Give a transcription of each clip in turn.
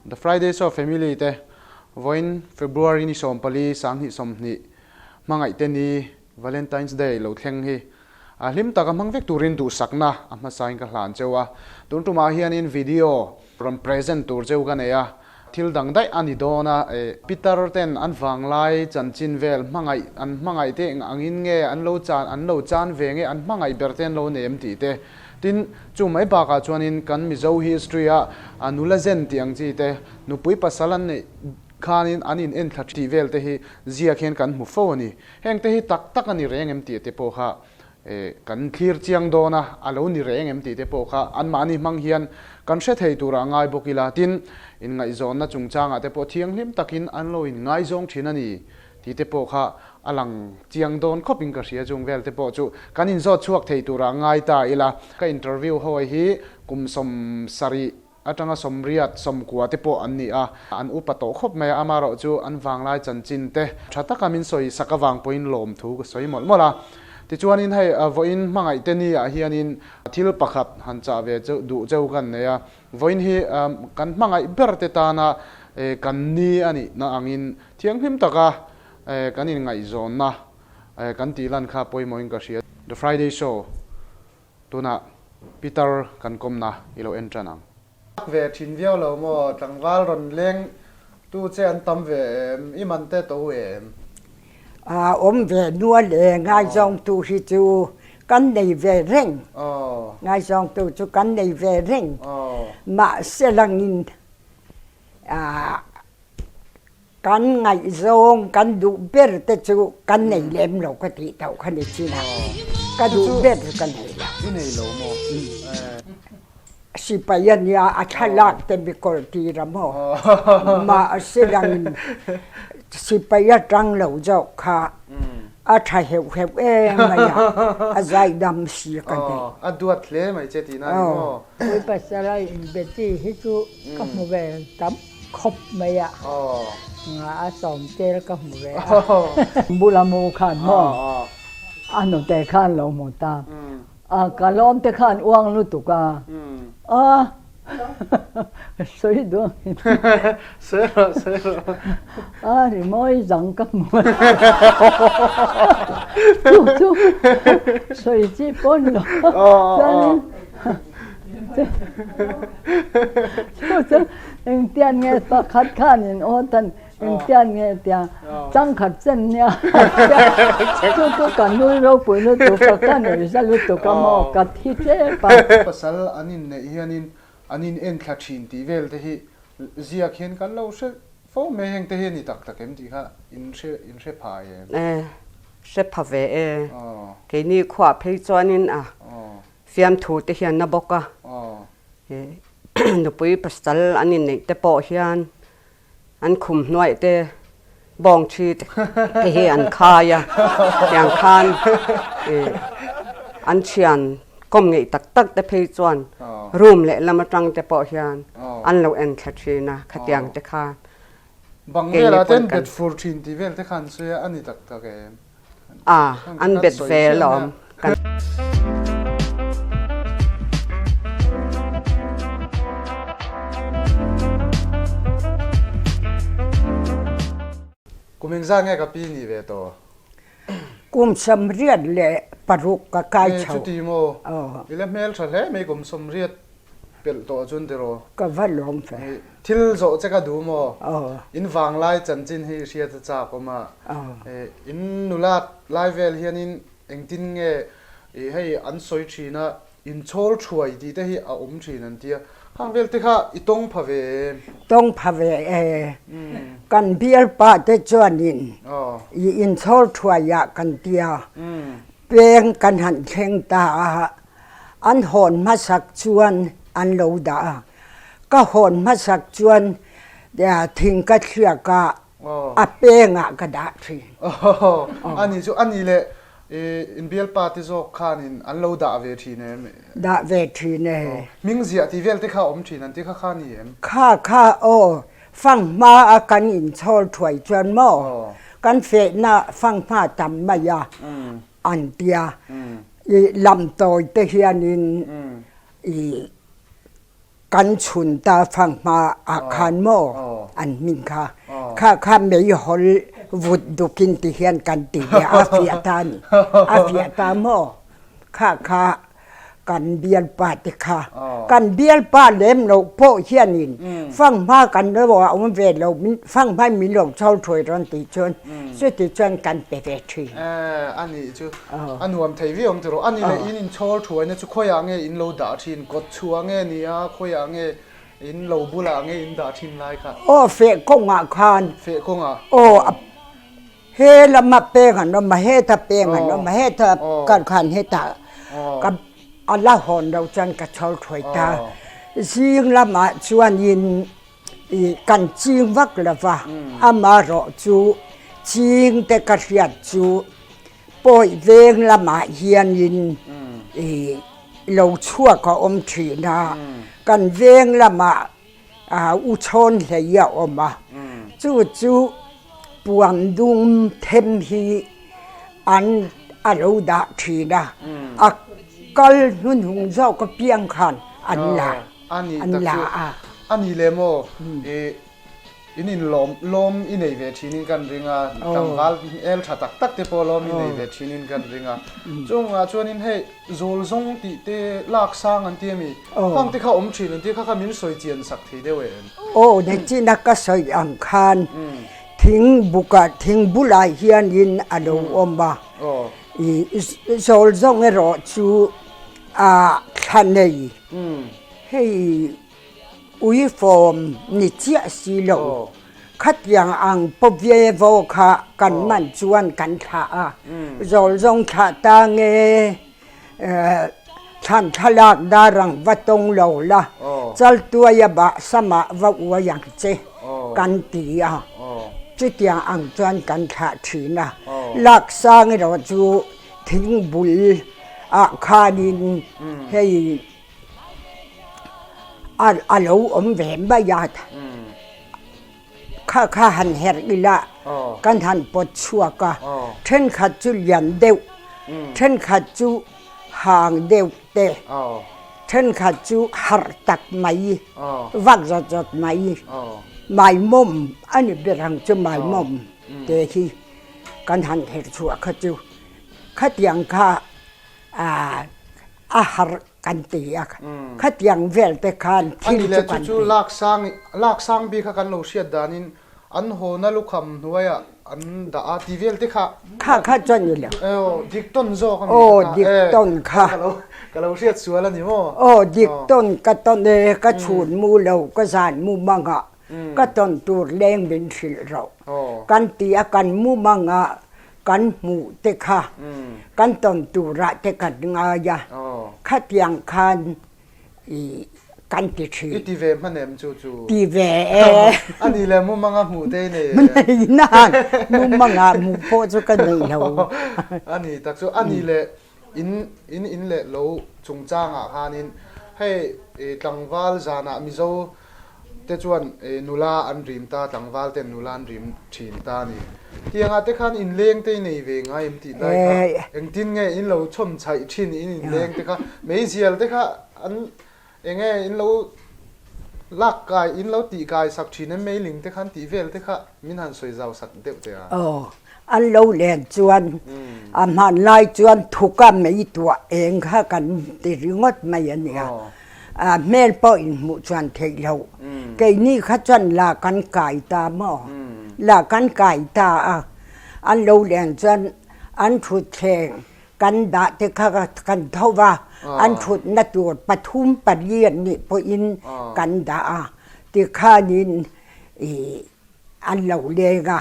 The Friday Show family te vawiin February ni 14 2020 hmangaih te ni Valentine's Day lo thleng hi a hlim taka hmang vek turin duhsakna a hmasain ka hlan cheu a. Tun tumah hianin video rawn present tur cheu ka nei a, thil dang daih a ni dawn a. Pitar ten an vanglai chanchin vel hmangaih an hmangaih te eng angin nge an lo chan an lo chan ve nge an hmangaih ber te an lo nei em tih te. Tin, chu mai bakah chuanin kan Mizo history a nula zen tih ang chi te, nupui pasal an neih khanin an in enthla tih vel te hi ziak hian kan hmu fo a ni. Heng te hi tak tak a ni reng em tih te pawh kha kan thlir chiang dawn a, a lo ni reng em tih te pawh kha anmahni hmang hian kan hre thei turah ngai bawk ila. Tin, inngaihzawnna chungchangah te pawh thianghlim takin an lo inngaizawng thin a ni tih te pawh kha a lang chiang dawn khawpin ka hria chung vel te pawh chu kan inzawt chhuak thei turah ngai ta ila. Ka interview ho hi kum 70 atanga 80, 90 te pawh an ni a, an upa tawh khawp mai a, amaherawh chu an vanglai chanchin te tha taka min sawi sak avang pawhin lawmthu ka sawi mawlh mawlh a. Tichuanin hei vawiin hmangaih te ni ah hianin thil pakhat han chah ve cheu duh cheu kan nei a, vawiin hi kan hmangaih ber te tana kan ni a nih na angin thianghlim taka kan inngaihzawnna kan tih lan kha pawimawhin ka hria. The Friday Show Tunah Peter kan kawmna i lo en tan ang. Ve thin viau lo maw? Tlangval rawn leng tu che an tam ve em? I man te to em? A awm ve nual e, ngaizawng tu hi chu kan nei ve reng. Ngaizawng tu chu kan nei ve reng. Mahse langin Kan ngaihzawng kan duh ber te chu kan nei lem lo ka tih tauh kha ni chin a, ka duh ber ka nei lo. I nei lo maw? Sipai a nia, a thlalak te mi kawr tir a maw? Mahse dangin sipai a tang lo zawk kha a tha heuh heuh em mai a, a zaidam si ka nei. A duat hle mai che tihna a ni maw? Pui pasal a inbe chi hi chu ka hmu ve tam. Khawp mai a, a sawm tel ka hmu ve a. Bula mu khan maw a nute khan lo hmu ta, a ka lawm te khan uang lutuk a, a sawi duang in a rimawi zang ka hmu a, chu chu sawi chi pawn lo chuanin Chu chu engtian nge pakhat khanin aw tan engtian nge tia changkhat chen nia chu chu ka nui ropui lutuk a ka nuih za lutuk a maw ka thi tep a. Pasal an inneih hianin an in enthla thin tih vel te hi ziak hian kan lo hre fo mai heng te hi a ni tak tak em tih kha in hre in hre pha em? E, hre pha ve e. Keini khuah phei chuanin a Fiamthu te hian na bawk a, nupui pasal an inneih te pawh hian an khum hnuaih te bawng thi te hi an khai a, tiang khan an thian kawm ngeih tak tak te phei chuan room leh lam atang te pawh hian an lo en thla thin a, khatiang te khan Bang velah te an bet fur thin tih vel te khan sawi a, a ni tak tak em? A, an bet ve alawm. Kan. Kum engzah nge ka pi nih ve tawh? Kum 36 ka kai chho. Chuti maw? I la hmel tha hle mai kum 80 pelh tawh chuan tiraw? Ka va lawm ve. Thil zawh che ka duh maw? In vanglai chanchin hi hriat a chak awm a. In nulat lai vel hianin engtin nge hei an sawi thin a, in chhawl thuai tih te hi a awm thin an tia. Khang vel te kha i tawng pha ve em? Tawng pha ve e. Kan bialpa te chuanin i inchhawl thuai ah kan tia. Peng kan han thleng ta a, an hawn hmasak chuan an lo dah a. Ka hawn hmasak chuan thing ka thliak a, a pengah ka dah thin. Ani chu ani leh in bialpa te zawk khanin an lo dah ve thin em? Dah ve thin e. Hming ziah tih vel te kha a awm thin an ti kha kha ni em? Kha kha aw, fanghma a kan inchhawl thuai chuan maw kan fehna fanghma tam mai a an tia. I lamtawi te hianin i. Kan chhun ta fanghma ah khan maw an hmin kha kha kha meihawl vut dukin ti hian kan ti ve a fiah ta ni a fiah ta maw kha kha kan bialpa te kha kan bialpa lem lo pawh hianin fanghma kan lo a awm ve lo fanghma min lo chho thuai rawn tih chuan chuti chuan kan pe ve thin. A nih chu A nuam thei viau ang tiraw? Ani leh in inchhawl thuaina chu khawiah nge in lo dah thin? Kawt chhuah nge ni a? Khawiah nge in lo bulah nge in dah thin lai kha? Aw, feh kawngah khan. Feh kawngah? Aw, he lama peng an awm a, heta peng an awm a, heta kal khan hetah ka a la hawn lo chuan ka chhawl thuai ta. Zing lamah chuanin i kan ching vak lo va, amaherawh chu ching te ka hriat chu Pawi veng lamah hianin i lo chhuak a awm thin a, kan veng lamah u chhawn hlei a awm a, chu chu puan dum them hi an a lo dah thin a, a kal hnuhnung zawk apiang khan an la an la a. A ni le maw? In in lawm lawm i nei ve thin in kan ring a, tlangval el tha tak tak te pawh lawm i nei ve thin in kan ring a. Chungah chuanin hei zawl zawng tih te lak sang an ti ami? Khang te kha awm thin an ti kha kha min sawi chian sak thei deuh em? Aw nichina ka sawi ang khan thing bukah thing bulah hianin a lo awm a, i zawl zawng erawh chu a thla nei hei Uifawm ni chiah si lo. Khatiang ang pawve vo kha kan man chuan kan thlah a, zawl zawng thlah ta nge thlan thlalak dar ang va tawng lo la, chaltuaia bah samah va uai ang che kan ti a, chutiang ang chuan kan thlah thin a. Laksang erawh chu thingbul ah khanin hei a lo awm ve mai a, kha kha han herh ila kan han pawt chhuak a, thenkhat chu lian deuh, thenkhat chu hang deuh te, thenkhat chu harh tak mai, vak zawt zawt mai, maimawm a ni ber ang chu maimawm te hi kan han herh chhuah kha chu khatiang kha a harh kan ti a, khatiang vel te khan thil chu kan ti. Chu lak sang lak sang bik kha kan lo hriat danin an hawna lukham hnuaiah an dah a ti vel te kha. Kha kha chuan ni lo. Aw dik tawn zawk a mi Aw dik tawn kha. Ka lo ka lo hriat sual a ni maw? Aw dik tawn ka tawn e ka chhun mu lo ka zan mu mangah ka tawn tur leng min hrilh rawh kan ti a kan mu mangah kan hmuh te kha kan tawn turah te kan ngai a, khatiang khan i kan ti thin. I ti ve hman em chu chu? Ti ve e. A ni le mumanga hmuh te i nei em? Nei nan, mumanga hmuh pawh chu ka nei lo. A ni tak chu, a ni le in in in leh lo chungchangah khanin hei tlangval zanah Mizo te chuan nula an rim ta, tlangval ten nula an rim thin ta a ni. Tiangah te khan inleng te i nei ve ngai em tih lai kha engtin nge in lo chhawn chhaih thin in inleng te kha meizial te kha an eng nge in lo lak kai in lo tih kai sak thin em meiling te khan tih vel te kha min han sawi zau sak deuh teh a. Aw, an lo len chuan a hmanlai chuan thuka mei tuah eng kha kan ti ringawt mai a nia. Hmel pawh in hmuh chuan theih loh. Keini kha chuan la kan kai ta maw? La kan kai ta a, an lo len chuan an thutthleng kan dah te kha kan tho va, an thutna tur pathum pali an nih pawhin kan dah a, tikhanin ih an lo leng a.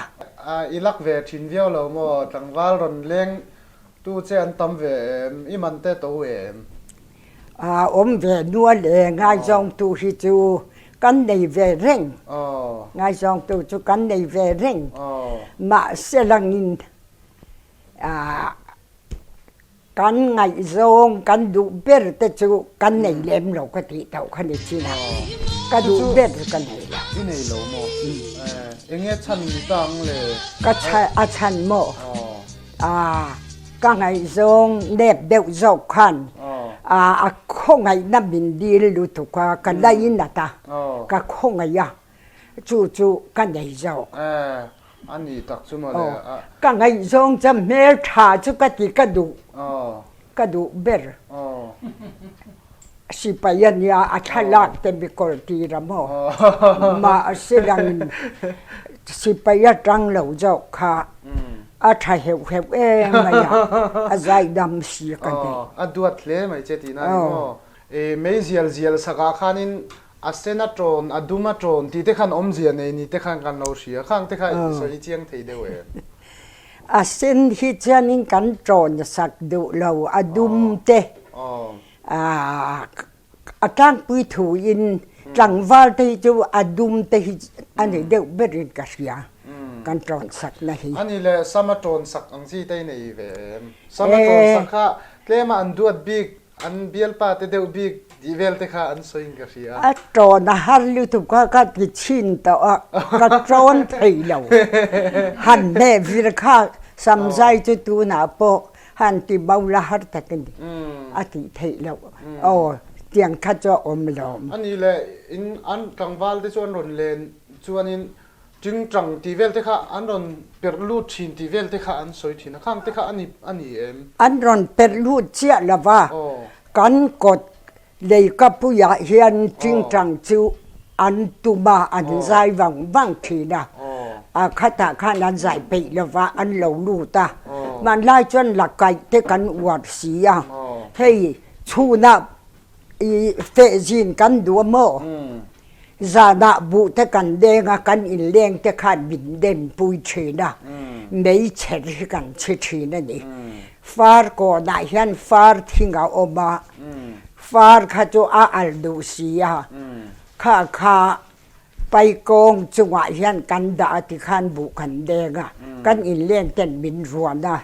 I lak ve thin viau lo maw? Tlangval rawn leng tu che an tam ve em? I man te to em? A awm ve nual e, ngaizawngtu hi chu kan nei ve reng. Ngaizawngtu chu kan nei ve reng. Mahse langin Kan ngaihzawng kan duh ber te chu kan nei lem lo ka tih tauh kha ni chin a, ka duh ber chu ka nei lo. I nei lo maw? Enge chhan ni ta ang le? Ka chhan a chhan maw? Ka ngaihzawng nep deuh zawk khan. A khawngaihna min dil lutuk a, ka lainat a, ka khawngaih a, chu chu ka nei zawk. A ni tak chu mawle. Ka ngaihzawng chuan hmel tha chu ka ti ka duh, ka duh ber. Sipai a nia, a thlalak te mi kawl tir a maw? Mahse langin sipai atang lo zawk kha a tha heuh heuh em mai a, a zaidam si ka nei. A duat hle mai che tihna a ni maw? Mei zial zial sakah khanin a sen a tawn, a dum a tawn tih te khan awmzia nei ni te khan kan lo hria. Khang te kha i sawi chiang thei deuh em? A sen hi chuanin kan tawn sak duh lo, a dum te. A tlangpui thuin tlangval te hi chu a dum te hi a ni deuh berin ka hria kan tawn sakna hi. Ani le sama tawn sak ang chi te i nei ve em? Sama tawn sak kha tlema an duat bik, an bialpa te deuh bik tih vel te kha an sawiin ka hria. A tawn a har lutuk kha ka ti chhin tawh a, ka tawn thei lo. Han hmeh vir kha samzai chu tunah pawh Han ti bo la har tak a ni. A tih theih loh. Aw, tiang kha chu a awm lawm. A nih leh in an tlangval te chu an rawn len chuanin tingtang tih vel te kha an rawn perh lut thin tih vel te kha an sawi thin a, khang te kha a ni a ni em? An rawn perh lut chiah lo va, kan kawt Leikapuiah hian tingtang chu an tum a, an zai vang vang thin a. A khatah khan an zai peih lo va, an lo lut a. Hmanlai chuan la kaih te kan uar si a, hei chhunah i fehzin kan duh a maw? Zanah buh te kan deng a, kan inleng te khan min den pui thin a, meichher hi kan chhi thin a ni. Far kawnah hian far thing a awm a, far kha chu a al duh si a, kha kha paikawng chungah hian kan dah a tikhan buh kan deng a, kan inleng ten min ruan a,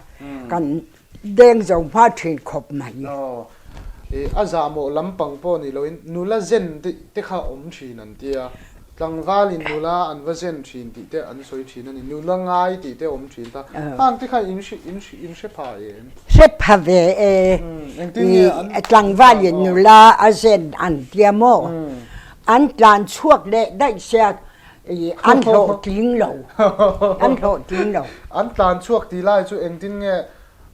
kan deng zo hma thin khawp mai. Aw, a zahmawh lampang pawh ni loin nula zen te kha awm thin an tia. Tlangvalin nula an va zen thin tih te an sawi thin a ni. Nula ngai tih te awm thin ta. Hang te kha in in hre pha em? Hre pha ve e. Engtin nge an Tlangvalin nula a zen an tia maw? An tlan chhuak leh daih sia an hlawhtling lo. An hlawhtling lo. An tlan chhuak tih lai chu engtin nge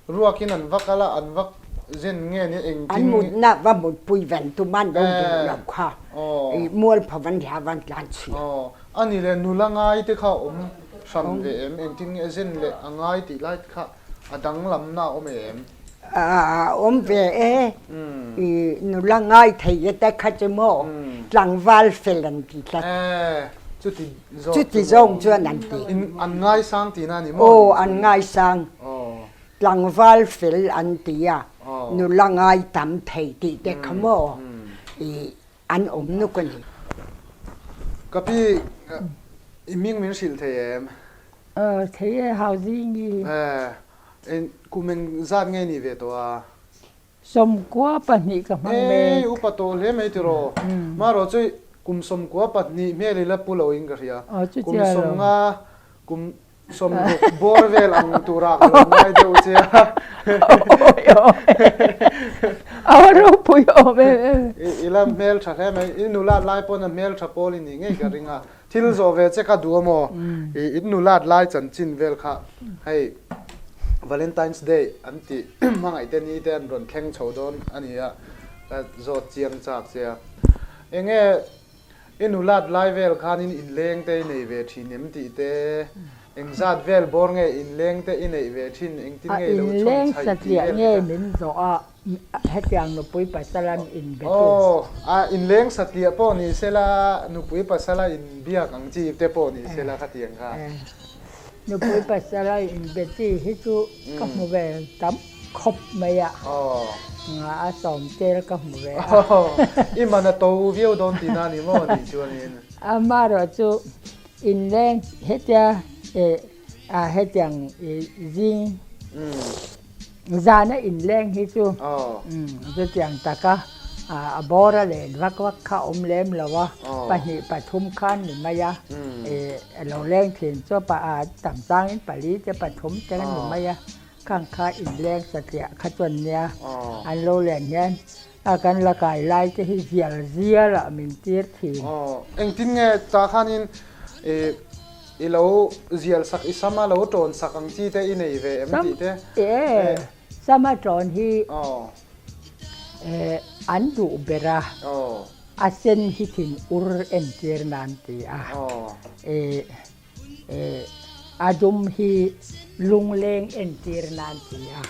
Ruakin an va kal a, an va zen nge nia engtin An mutna va mutpui ven tum an lo duh lo kha i mualpho van hla van tlan chhiat. Aw, a ni le nula ngai te kha awm hran ve em? Engtin nge zen leh a ngai tih lai kha a danglamna a awm em? A awm ve e, i nula ngai thei e te kha chu maw tlangval fel an ti tlat. Chuti zawk Chuti zawng chuan an ti. An ngaisang tihna a ni maw? Aw, an ngaisang. Tlangval fel an ti a, nula ngai tam thei tih te kha maw i an awm nuk a ni. Ka pi, i hming min hrilh thei em? Aw, thei e, Hauzingi. Kum engzat nge ni ve tawh a? 92 ka hmang mek. Ei, upa tawh hle mai tiraw. Marawh chu kum 92 hmel ila pu loin ka hria. Kum 50, kum 60 bawr vel ang turah ka lo ngai deuh che a. A va ropui awm em em. I la hmel tha hle mai. I nulat lai pawn a hmel tha pawl i nih ngei ka ring a. Thil zawh ve che ka duh a maw? I nulat lai chanchin vel kha hei Valentine's Day an tih hmangaih te ni te an rawn thleng chho dawn a ni a, ka zawt chiang chak che a. Enge i nulat lai vel khanin inleng te i nei ve thin em tih te, engzat vel bawr nge inleng te i neih ve thin, engtin A nge i lo chhawn inleng chhaih tih satliah vel nge kha. min zawh a, Hetiang nupui pasal an inbe tu. Aw, a inleng satliah pawh ni sela, nupui pasala inbiak ang chi te pawh ni sela khatiang kha. Nupui pasala inbe chi hi chu ka hmu ve tam khawp mai a, nga a sawm tel ka hmu ve a. I man a to viau dawn tihna a ni maw nih chuanin. Amaherawh chu inleng hetia A hetiang zing zana inleng hi chu chutiang taka a bawr a len vak vak kha a awm lem lo a, pahnih pathum khan ni mai a, a lo leng thin chu a tam changin pali te pathum te ni mai a, khang kha inleng satliah kha chuan nia an lo len hian. A kan la kai lai te hi zial zial ah min tir thin. Aw, engtin nge tah khanin i lo zial sak i sama lo tawn sak ang chi te i nei ve em tih te? E, sama tawn hi an duh ber a, a sen hi thin ur entir nan ti a, e A dum hi lungleng entir nan ti a,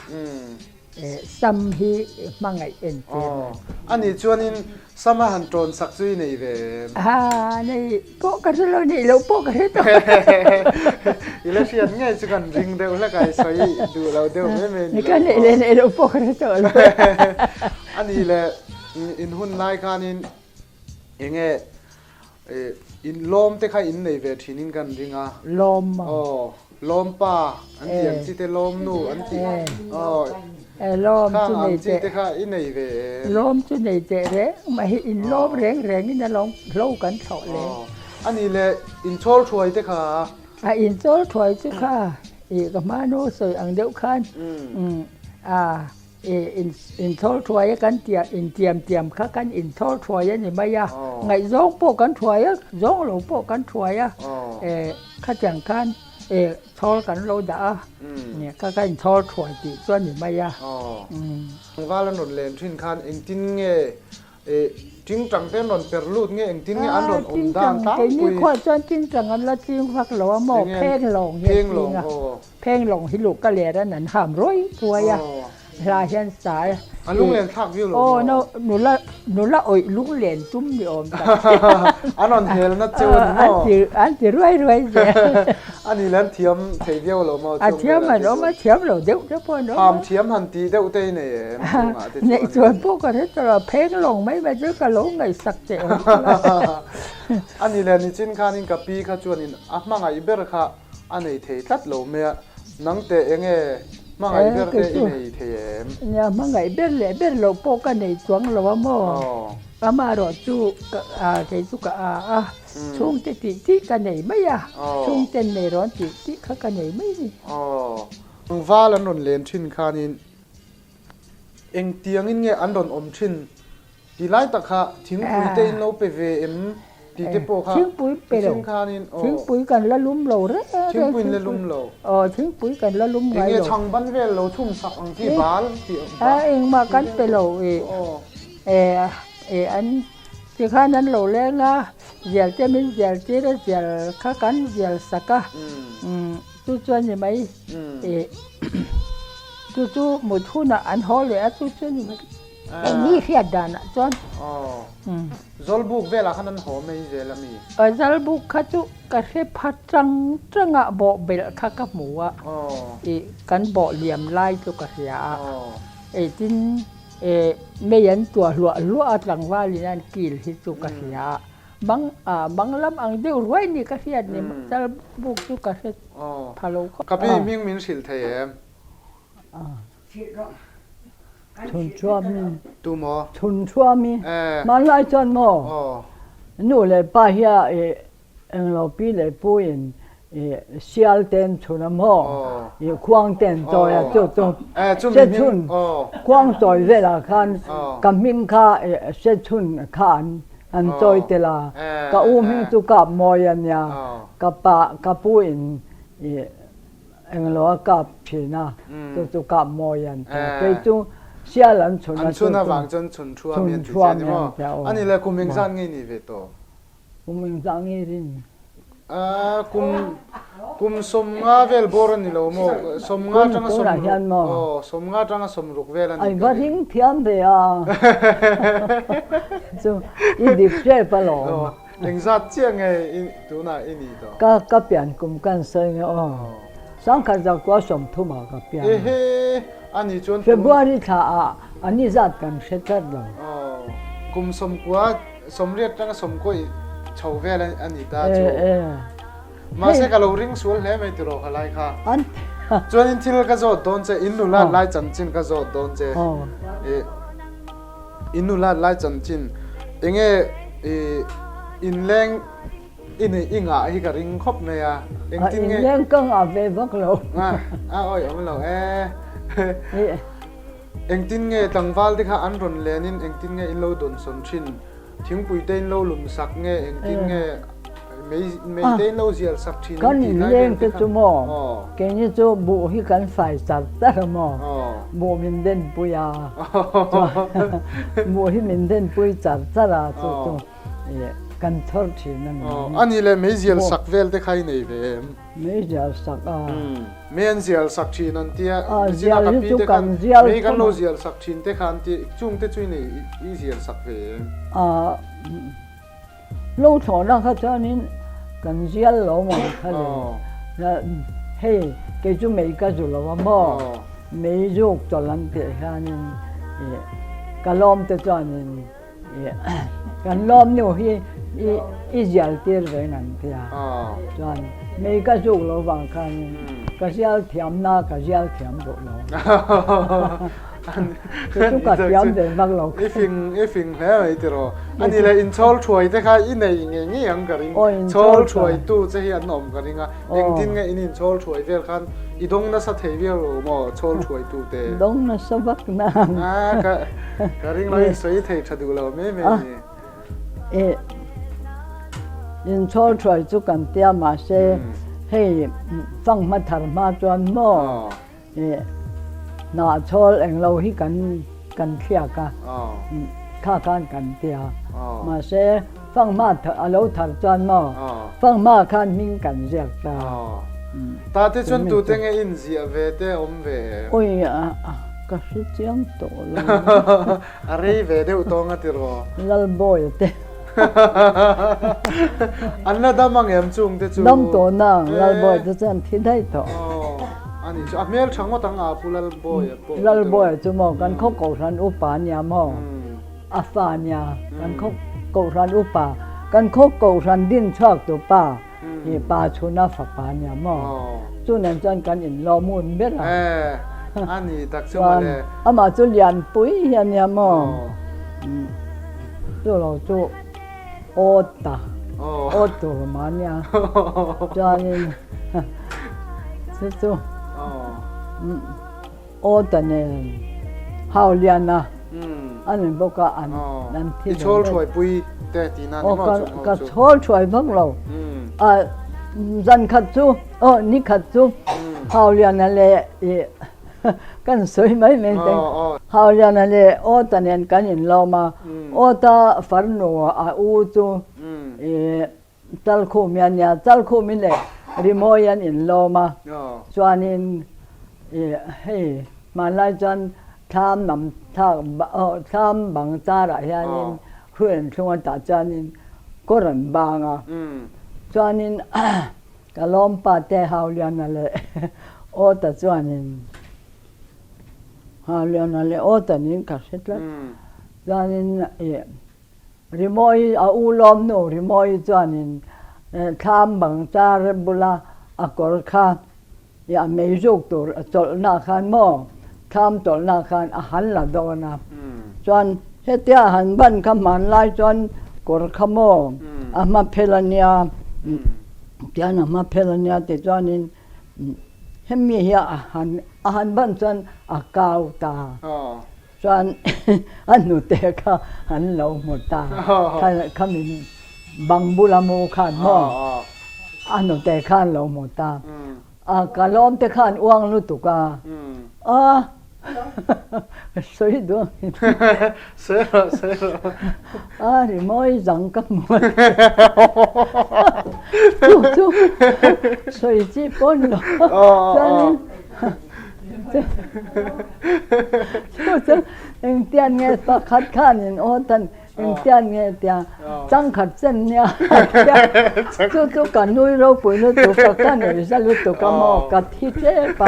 sam hi hmangaih entir nan. Aw, anih chuanin sam a han tawn sak chu i nei ve em? Ha, nei pawh ka hre lo, neih loh pawh ka hre tawh. I la hriat ngei chu kan ring deuh hlek a, i sawi duh lo deuh mai mai ni lo. Ka neih leh neih loh pawh ka hre tawh lo. Anih leh in hun lai khanin Enge in lawm te kha in nei ve thin in kan ring a. Lawm a. Aw lawm pa an tih ang chi te lawm nu an tih aw lawm chu nei teh. Khang ang chi te kha i nei ve em. Lawm chu nei teh reng mah hi in lawm reng reng in a lawm hlo kan thlawh le. Ani le in chawl thuai te kha. A in chawl thuai chu kha i ka hmanu sawi ang deuh khan a Inthawl thuai a kan tia intiam tiam kha kan inthawl thuai a ni mai a, ngaihzawng pawh kan thuai a, zawng lo pawh kan thuai a, khatiang khan thawl kan lo dah a, kha kha inthawl thuai tih chu a ni mai a. Tlangval an rawn len thin khan engtin nge Tingtang te an rawn per lut nge engtin nge an rawn awm dan tlangpui? Keini khuah chuan tingtang an la ching vak lo a maw, phenglawng hi a ching a. Phenglawng hi luh ka ler an an ham ruai ruai a, hla hian sa e. A lunglen thlak viau lo maw? Aw, nula nula awih lunglen tum ni awm tak. An rawn hel na cheu a ni maw? An ti ruai ruai zel. A ni le an thiam thei viau lo maw? A thiam an awm a, thiam lo deuh te pawh an awm a. Ham thiam han tih deuh te i nei em chungah te chuan? Neih chuan pawh ka hre tawh lo, phenglawng mai mai chu ka lo ngaihsak teh awm. A ni le nichin khanin ka pi kha chuanin a hmangaih ber kha A nei thei tlat lo mai a, nang teh eng nge hmangaih ber te i nei thei em? Nia, hmangaih ber leh ber loh pawh ka nei chuang lo a maw? Amaherawh chu ka a kei chu ka a a, chhungte tih tih ka nei mai a, chhungten nei rawn tih tih kha ka nei mai ni. Tlangval an rawn len thin khanin engtiangin nge an rawn awm thin Ti lai tak kha thingpui te in lo pe ve em tih te pawh kha Thingpui pe lo. Thing khanin aw. Thingpui kan la lum lo reng reng. Thingpui in la lum lo. Aw thingpui kan la lum ngai lo. Enge chhang ban vel lo chhum sak ang chi bal tih A engmah kan pe lo i e e an ti khan an lo leng a zial te min zial tir a zial kha kan zial sak a chu chuan ni mai e chu chu mut hunah an haw leh a chu chu ni mai. Engni hriat danah chuan. Aw. Zawlbuk velah khan an haw mai zel a mi? Aw zawlbuk kha chu ka hre pha chang chang a, bawh belh kha ka hmu a. Ih kan bawh liam lai chu ka hria a. Ih tin eh mei an tuah hluah hluah a tlangvalin an kil hi chu ka hria a. Mang ah mang lam ang deuh ruai ni ka hriat ni zawlbuk chu ka hre pha lo khawp. Ka pi hming min hrilh thei em? Chhunchhuami. Tu maw? Chhunchhuami. Hmanlai chuan maw? Nu leh pa hi a englo pi leh pu in sial te an chhun a maw? Khuang te an chawi a chu chu Sechhun khuang chawi velah khan ka hming kha Sechhun kha an chawi tel a. Ka u hming chu Kapmawi a nia. Ka pa ka pu in Englo a kap thin a, chu chu kap mawi an ti a. Kei chu sial an chhun a, An chhun avang chuan chhun thu a mi an ti che ni maw? Ani le kum engzat nge ni ve tawh? Kum engzat nge rin? Kum kum 50 vel bawr a ni lo maw? 50 atanga 60 aw 50 atanga 60 vel a ni. Ai va ring thiam ve a. Chu i dik tep alawm. Engzat chiah nge i tunah i nih tawh? Ka ka pian kum kan sawi nge aw. Sangkhat zakua 30 ah ka pian. Ehe, a nih chuan kum. February thla ah a ni zat kan hre tlat lo. Aw, kum 90, 80 tanga 90 i chho vel a ni ta chu. E e. Mahse ka lo ring sual hle mai tiraw kha lai kha. An. Chuanin thil ka zawt dawn che, in nulat lai chanchin ka zawt dawn che. E. I nulat lai chanchin enge i inleng i neih i ngah hi ka ring khawp mai a, engtin nge. Inleng ka ngah ve vak lo. A awi awm lo e. Engtin nge tlangval te kha an rawn len in engtin nge in lo dawnsawn thin? Thingpui te in lo lum sak nge engtin nge mei mei te in lo zial sak thin Kan in leng te chu maw keini chu buh hi kan fai char char a maw buh min den pui a chuan buh hi min den pui char char a chu chu kan chhawr thin a ni. A nih leh mei zial sak vel te kha i nei ve em? Mei zial sak a. Mei an zial sak thin an tia, zina ka pi te khan mei kan lo zial sak thin te kha an tia, chung te chu i nei i zial sak ve em? A lo thlawhna kha chuanin kan zial lo ang kha le. Hei kei chu mei ka zu lo a maw, mei zuk chawlh an tih hianin ka lawm te chuanin Kan lawm nu hi i zial tir ve ngan tia chuan mei ka zuk lo vang khan ka zial thiam na ka zial thiam duh lo chu chu ka thiam ve vak lo i fing i fing hle mai tiraw ani le in chhawl thuai te kha i nei ngei ngei ang ka ring chhawl thuai tu che hi an awm ka ring a Engtin nge in inchhawl thuai vel khan i dawng nasa thei viau lo maw chhawl thuai tu te? Dawng nasa vak na. Ah ka ka ring lo in sawi thei tha duh lo mai mai ni. E inchhawl thuai chu kan tia mahse hei fanghma thar hma chuan maw e hnahchhawl englo hi kan kan thliak a kha khan kan tia mahse fanghma a lo thar chuan maw fanghma khan hming kan ziak ta. Ta te chuan tute nge in ziah ve te awm ve em? Oi ka hre chiang tawh lo. A rei ve deuh tawng a ti raw. Lalbawi te. An la dam ang em chung te chu? Dam tawh nang, Lalbawi te chuan thi daih tawh. Aw, a nih chu. A hmel tha ngawt ang a pu Lalbawi a pawh. Lalbawi chu maw kan khaw kohhran upa nia maw, a fa nia, kan khaw kohhran upa, kan khaw kohhran din chhuak tu pa hi pa chhuna fapa nia maw. Chu nen chuan kan inlawm hun ber a. A ni tak chu mawle. Amah chu lianpui hi a nia maw. Chu lo chu awt ta, awt tur mah a nia. Chuanin chu chu awt a nen hau lian a a ni bawk a an an thi I chhawl thuai pui te tihna ni maw chu ka chhawl thuai vak lo. Zan khat chu aw ni khat chu hau lian a leh i Kan sawi mai mai te. Hauliana leh Awta nen kan inlawm a, Awta farnu a u chu Chalkhumi a nia, Chalkhumi leh Rimawi an inlawm a, chuanin hei hmanlai chuan thlam nam thlak thlam bang charah hianin hruai an thlung a tah chuanin kawr an bang a, chuanin Ka lawmpa te Hauliana leh Awta chuanin Hauliana leh Awta niin ka hre tlat. Chuanin ih Rimawi a u lawmnu Rimawi chuanin thlam bang char bula a kawr kha ih a mei zuk tur a chawlhna khan maw thlam chawlhna khan a han la dawn a. Chuan hetia a han ban kha hmanlai chuan kawr kha maw a hma phel a nia. Tian a hma phel a nia ti chuanin hemi hi a han a han ban chuan a kau ta chuan a hnute kha an lo hmu ta khami bang bula mu khan maw a hnute kha an lo hmu ta. A ka lawm te khan uang lutuk a. A sawi duang in. Sawi rawh sawi rawh. A rimawi zang ka hmu a ti. Chu chu sawi chi pawn lo. Chuanin chu chu engtian nge pakhat khanin aw tan Engtian nge tia changkhat chen nia chu chu ka nui ropui lutuk a ka nuih za lutuk a maw ka thi tlep a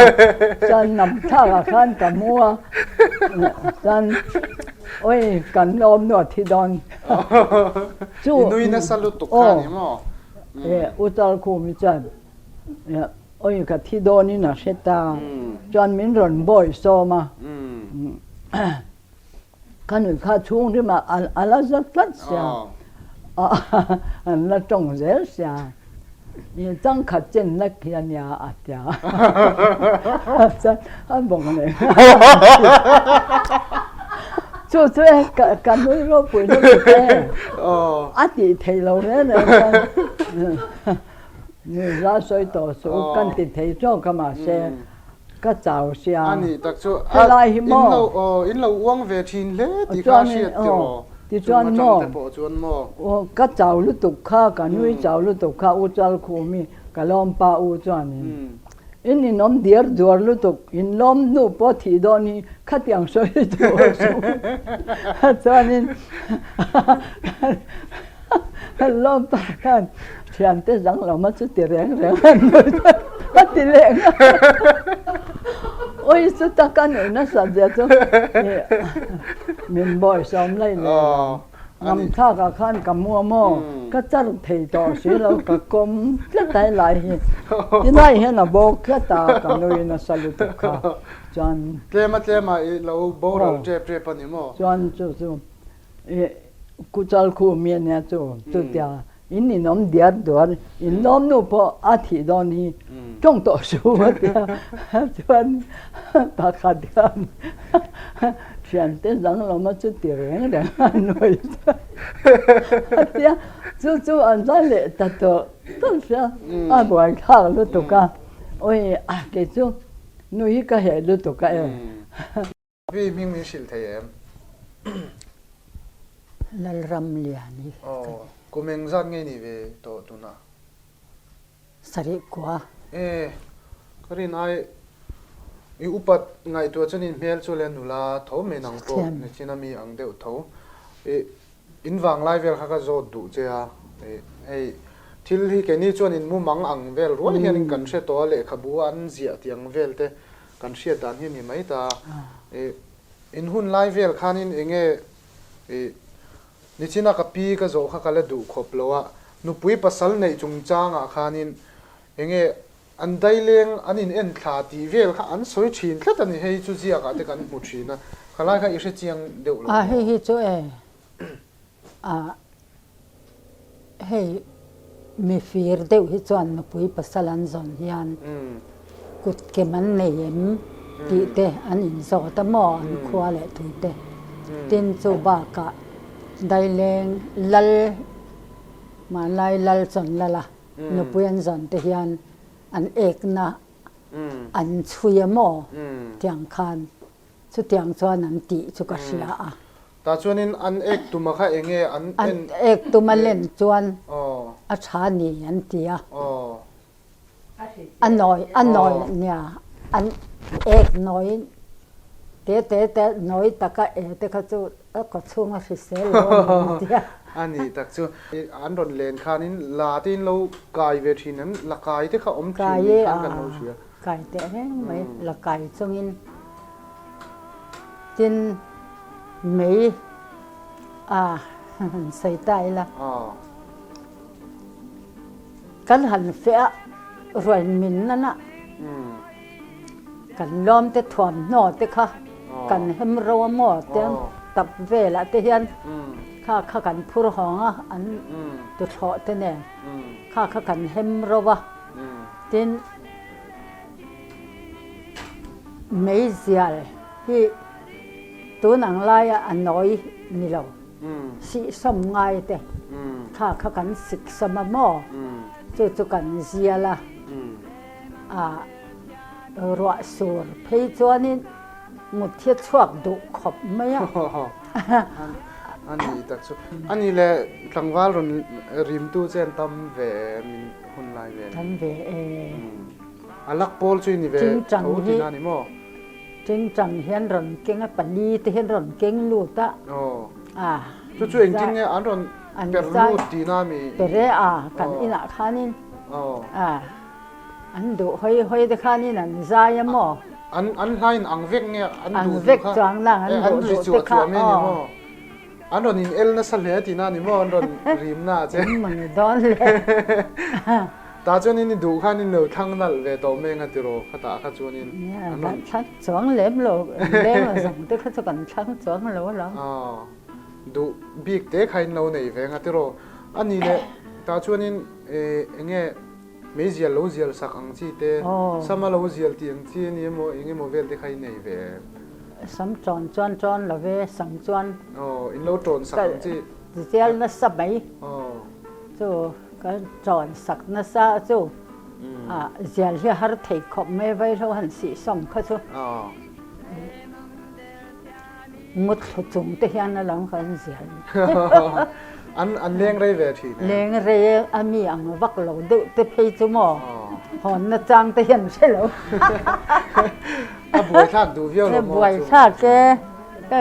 chuan nam thlak ah khan ka mu a chuan oi kan lawm nu a thi dawn chu i nui nasa lutuk kha ni maw e u Chalkhumi chuan oi ka thi dawn in a hre ta chuan min rawn bawi sawm a. Ka nui kha chhung rimah a la za tlat sia, an la tawng zel sia. Changkhat chen lek hi a nia a tia. Chuan a bawng leh Chu chu e ka nui ropui lutuk e. A tih theih lo reng reng chuan nui za sawi tawh suh kan ti thei zawk a mahse ka chau sia. A nih tak chu helai hi maw? Aw in lo uang ve thin hle tih kha a hriat tiraw? Tichuan maw? Chung atang te pawh chuan maw? Aw ka chau lutuk kha ka nui chau lutuk kha u Chalkhumi ka lawmpa u chuanin in inawm diar duar lutuk in lawm hnu pawh thih dawn hi khatiang sawi duh a suh chuanin Kan lawmpa khan thiante dang lo ma chu ti reng reng a nui a ti leh nghal ui chu tak a nuih nasat zia chu min bawi sawm lai leh lo ngam thlak ah khan ka mu a maw ka char thei tawh si lo ka kawm tlat a helai hi tilai hian a bawk tlat a ka nui nasa lutuk kha chuan Tlema tlema i lo boral tep tep a ni maw? Chuan chu chu Kuchal khu mi ania chu chutia in inawm diar duar in lawm nu pawh a thih dawn hi tawng tawh suh a tia chuan pakhat khan thiante dang lawm a chuti reng reng a nuai a tia chu chu an zai leh ta tawh tawh sia a buai thlak lutuk a awi a kei chu nui hi ka heh lutuk a e. Pi hming min hrilh thei em? Lalramlian hi ka ni. Aw, kum eng zat nge ni ve tawh tunah? Sarih kua. E, ka rin ai i upat ngaihtuah chuan in hmel chu le nula tho mai nang pawh nichin a mi ang deuh tho. I in vanglai vel kha ka zawt duh che a, hei thil hi keini chuan in mumang ang vel rual hianin kan hre tawh a, lehkhabu a an ziah tih ang vel te Kan hriat dan hi a ni mai ta. I in hun lai vel khanin enge i nichina ka pi ka zawh kha ka la duh khawp lo a, nupui pasal neih chungchangah khanin enge an daileng an in en thla tih vel kha an sawi thin tlat a ni, hei chu ziakah te kan hmu thin a, khalai kha i hre chiang deuh lo A maw? hei hi chu e a Hei mifir deuh hi chuan nupui pasal an zawn hian kut kem an nei em tih te an inzawt a maw an khua leh tui te. Tin chu bakah Daileng lal hmanlai lal chawn lal a nupui an zawn te hian an ekna an chhui a maw tiang khan Chutiang chuan an tih chu ka hria a. Tah chuanin an ek tuma kha eng nge an en? An ek tuma len chuan a tha ni an ti a. A nawi a nawi nia an ek nawi te te te nawi taka e te kha chu a kaw chhung a hrisel lo a ni an ti a. A nih tak chu. An rawn len khanin la te in lo kai ve thin em? La kai te kha awm thin ni khan kan lo hria. Kai teh reng mai la kai chungin tin mei a han sawi ta ila kan han feh a ruain min nana kan lawm te thuamhnaw te kha kan hem ro a maw te tap velah te hian kha kha kan phur hawng a an tuthlawh te nen kha kha kan hem ro a. Tin, meizial hi tun ang laia a nawi ni lo, sihsawm ngai te kha kha kan siksawm a maw? Chu chu kan zial a, ah ruah sur phei chuanin mut hi a chhuak duh khawp mai a. A ni tak chu. A ni le tlangval rawn rimtu che an tam ve em? Hun lai vel. Kan ve e. A lak pawl chu i ni ve tho tina ni maw? Tingtang hian rawn keng a, pali te hian rawn keng lut a. Aw. Chu chu engtin nge an rawn per lut tina mi? Per e a, kan inah khanin. Aw. An duh hawi hawi te khanin an zai a maw? An an hlain ang vek nge an duh duh kha? Ang vek chuang nang an duh duh te kha. Aw. An rawn in el nasa hle tihna a ni maw? An rawn rim na che. Eng mawni dawn le. Tah chuanin i duh khan in lo thlang nalh ve tawh mai anga tiraw khatah kha chuanin an rawn. Thlang chuang lem lo, leng a zawng te kha chu kan thlang chuang lo alawm. Aw, duh bik te kha in lo nei ve anga tiraw. A ni le, tah chuanin eng nge. Meizial lo zial sak ang chi te, sam a lo zial tih ang chi a ni emaw eng emaw vel te kha i nei ve em? Sam ṭawn chuan ṭawn lo ve, sam chuan. Aw, in lo ṭawn sak ang chi. Ka zial nasa mai. Chu ka ṭawn sak nasa chu a zial hi a har thei khawp mai vaihlo han sihsawm kha chu. Ngawthlu chung te hian a lo kan zial. An an leng rei ve thin e. Leng rei a mi ang vak lo deuh te phei chu maw hawn na chang te hian hre lo. A buai thlak duh viau lo maw chu. Buai thlak e ka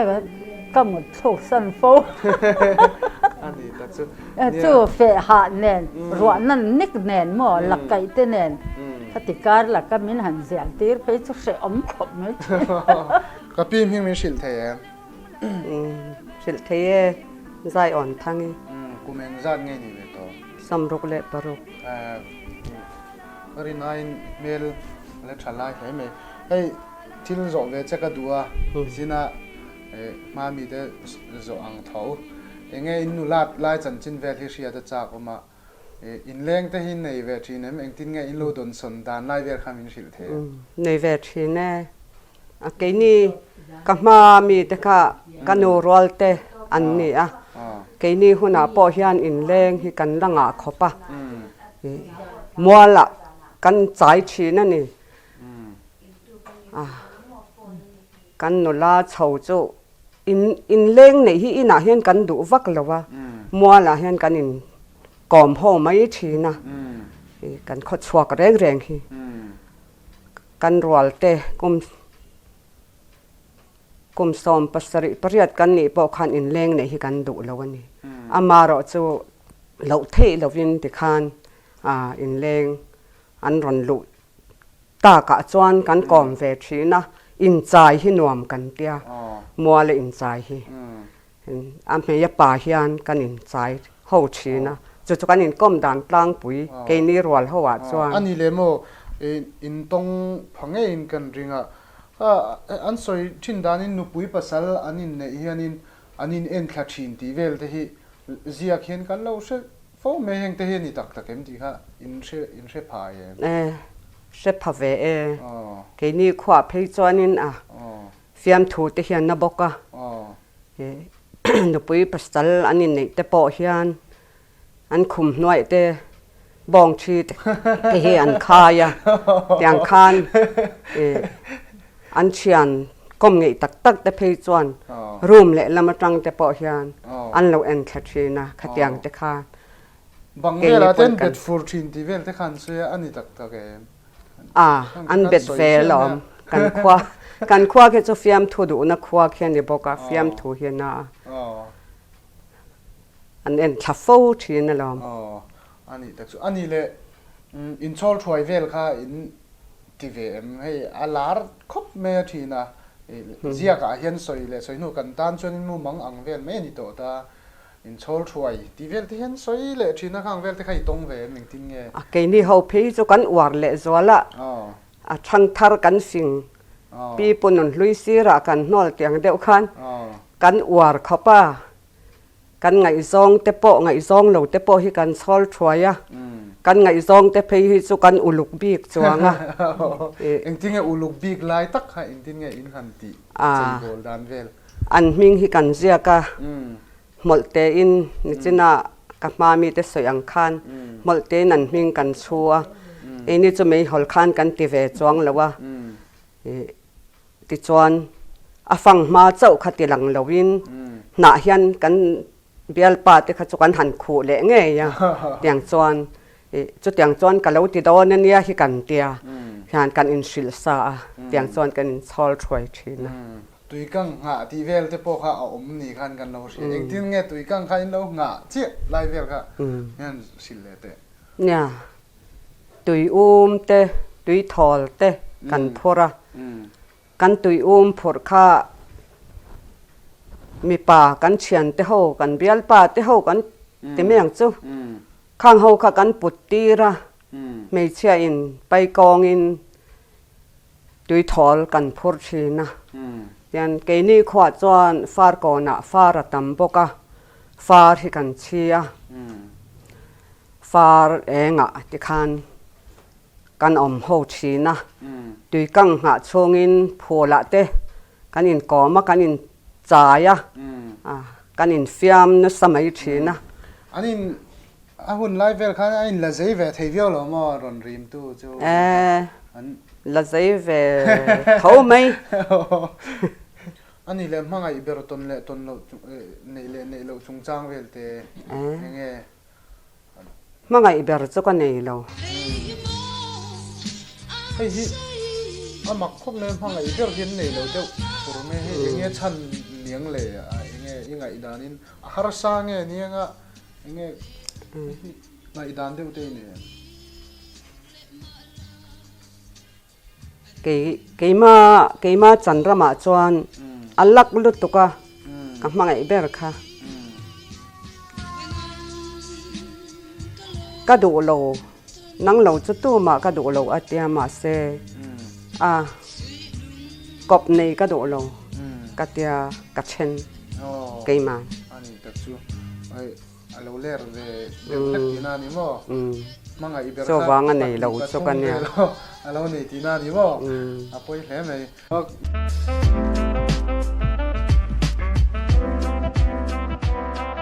ka mut thluk san fo. A ni ta chu. Chu feh hah nen ruah nan nik nen maw lakaih te nen khati kar laka min han zial tir phei chu hrehawm khawp mai thin. Ka pi hming min hrilh thei em? Hrilh thei e, zai awn thang i. Kum eng zat nge ni ve tawh? 66. Ka rin aiin hmel a la tha lai hle mai. Hei thil zawh ve che ka duh a, nichin a hma mite zawh ang tho. Enge in nulat lai chanchin vel hi hriat a chak awm a, Inleng te hi nei ve thin em? Engtin nge in lo dawnsawn dan lai vel kha min hrilh thei em? Nei ve thin e. A keini ka hma mi te kha ka nu rual te an ni a. Keini hunah pawh hian inleng hi kan la ngah khawp a. Mualah kan chai thin a ni. Kan nula chho chu In inleng neih hi inah hian kan duh vak lo a, mualah hian kan in kawm haw mai thin a, kan khaw chhuak reng reng hi kan rual te kum kum 78 kan nih pawh khan inleng neih hi kan duh lo a ni. Amaherawh chu loh theih lovin tikhan inleng an rawn luh Takah chuan kan kawm ve thin a, inchai hi nuam kan tia, muala inchai hi. A hmei a pa hian kan inchai ho thin a, chu chu kan inkawm dan tlangpui keini rual ho ah chuan. A ni leh maw, intawng pha ngeiin kan ring a, an sawi thin danin nupui pasal an inneih hianin an inenthla thin tih vel te hi ziak hian kan lo hre Fo mai heng te hi a ni tak tak em tih kha in hre in hre pha em? E, hre pha ve e. Keini khuah phei chuanin a fiamthu te hian na bawk a. Nupui pasal an inneih te pawh hian an khum hnuaih te bawng thi te hi an khai a. Tiang khan An thian kawm ngeih tak tak te phei chuan room lehlam atang te pawh hian an lo en thla thin a, khatiang te khan Bang velah te an bet fur thin tih vel te khan sawi a, a ni tak tak em? A, an bet ve alawm. Kan khua, kan khua khi chu fiamthu duhna khua khi a ni bawk a, fiamthu hi a na a. An en thla fo thin alawm. Aw, a nih tak chu. A nih leh inchhawl thuai vel kha in Ti ve em? Hei a lar khawp mai a thin a, ziakah hian sawi leh sawi hnu kan tan chuanin mumang ang vel mai a ni tawh ta, inchhawl thuai tih vel te hian sawi leh thin a, khang vel te kha i tawng ve em engtin nge? A keini ho phei chu kan uar leh zual a, a thangthar kan fing pi pu nun hlui sirah kan hnawl tiang deuh khan kan uar khawp a. Kan ngaihzawng te pawh ngaihzawng lo te pawh hi kan chhawl thuai a, kan ngaihzawng te phei hi chu kan uluk bik chuang a. Engtin nge uluk bik lai tak kha engtin nge in han tih cheibawl dan vel? An hming hi kan ziak a, hmawlh tein nichina ka hma mite sawi ang khan hmawlh tein an hming kan chhu a, eini chu meihawl khan kan ti ve chuang lo a. Tichuan, a fang hma chauh kha ti lang loin hnah hian kan bialpa te kha chu kan han khuh leh ngei a, tiang chuan chutiang chuan ka lo ti dawn ania hi kan tia hian kan inhrilh sa a, tiang chuan kan inchhawl thuai thin a. Tuikang nghah tih vel te pawh kha a awm ni khan kan lo hria. Engtin nge tuikang kha in lo nghah chiah lai vel kha hian hrilh leh teh. Nia, Tui um te, tui thawl te kan phur a. Kan tui um phurh kha mipa kan thian te ho, kan bialpa te ho kan ti mai ang chu. Khang ho kha kan put tir a, hmeichhia in paikawng in tui thawl kan phur thin a. Tian keini khuah chuan far kawnah far a tam bawk a, far hi kan chhi a. Far engah tikhan. Kan awm ho thin a, tuikang nghah chhungin phulah te kan inkawm a, kan inchai a, kan infiam nasa mai thin a. An in a hun lai vel khan a inla zei ve thei viau lo maw rawn rimtu chu? E, la zei ve tho mai. A nih leh hmangaih ber tawn leh tawn loh neih leh neih loh chungchang vel te eng nge? Hmangaih ber chu ka nei lo. Hei hi a mak khawp mai, hmangaih ber hi an nei lo deuh tur mai hei eng nge chhan niang le eng nge i ngaihdanin a harsa nge nianga eng nge ngaihdan deuh te i nei em? Kei keima keima chan ramah chuan a lak lutuk a ka hmangaih ber kha. Ka duh lo nang lo chu tumah ka duh lo a tia mahse a kawp nei ka duh lo ka tia ka then keimah. A lo ler ve deuh hlek tihna a ni maw? Hmangaih ber kha Chuvang a nei lo chu ka nia. A lo nei tihna a ni maw? A pawi hle mai.